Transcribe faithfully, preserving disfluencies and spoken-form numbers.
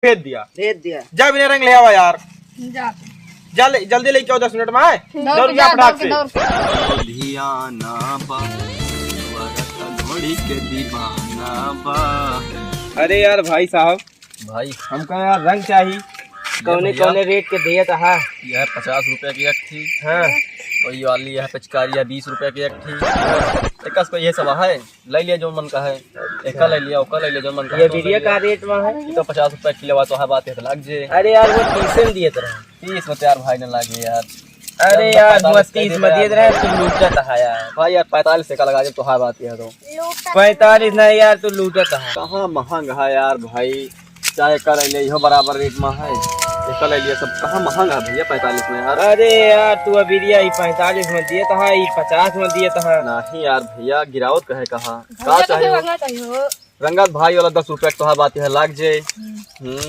भेज दिया। भेज दिया। जा बिना रंग ले आवा यार। जा। जा ले, जल्दी लेके आओ, दस मिनट में आए। दौड़ दौड़ के जा, फटाक दौड़ के, से। दौड़ के। धियाना बा, वरत घोड़ी के दीवाना बा। अरे यार भाई साहब, भाई। हमका यार रंग चाही। कौने, भैया। कौने रेट के दिए तो है? यह पचास रुपया की एक थी। हाँ। और ये वाली यह पिचकारी है बीस रुपया की एक थी। एक को ये सब है, ले लिया जो मन का है। एक का ले लिया, ओका ले लिया जो मन का ये है, तो ले बिरिया लिया। का रेट में है? ये तो पचास रुपया किलो बा, तो है बात है तो लाग जे। अरे यार वो तीस में दिए तो रहे। तीस में तो यार भाई न लागे यार। अरे यार, यार, वो पैंतालीस तीस में दिए रहे, तू लूटत है यार। भाई यार, पैंतालीस से का लगा जब तो है बात है तो। पैंतालीस नहीं यार, तू लूटत है। कहाँ महंग है यार भाई, चाहे का ले ले, इहो बराबर रेट में है। एका ले लिया सब, कहाँ महंग है भैया पैंतालीस में यार। अरे यार, तू अबिरिया ई पैंतालीस में दिए तो है, ई पचास में दिए तो है। नहीं यार भैया, गिरावत कहे कहा। भैया का तो चाहे फिर हो? रंगा चाहिए हो। रंगत भाई वाला दस रुपया के तोहार बात है, लाग जे। हम्म। हम्म।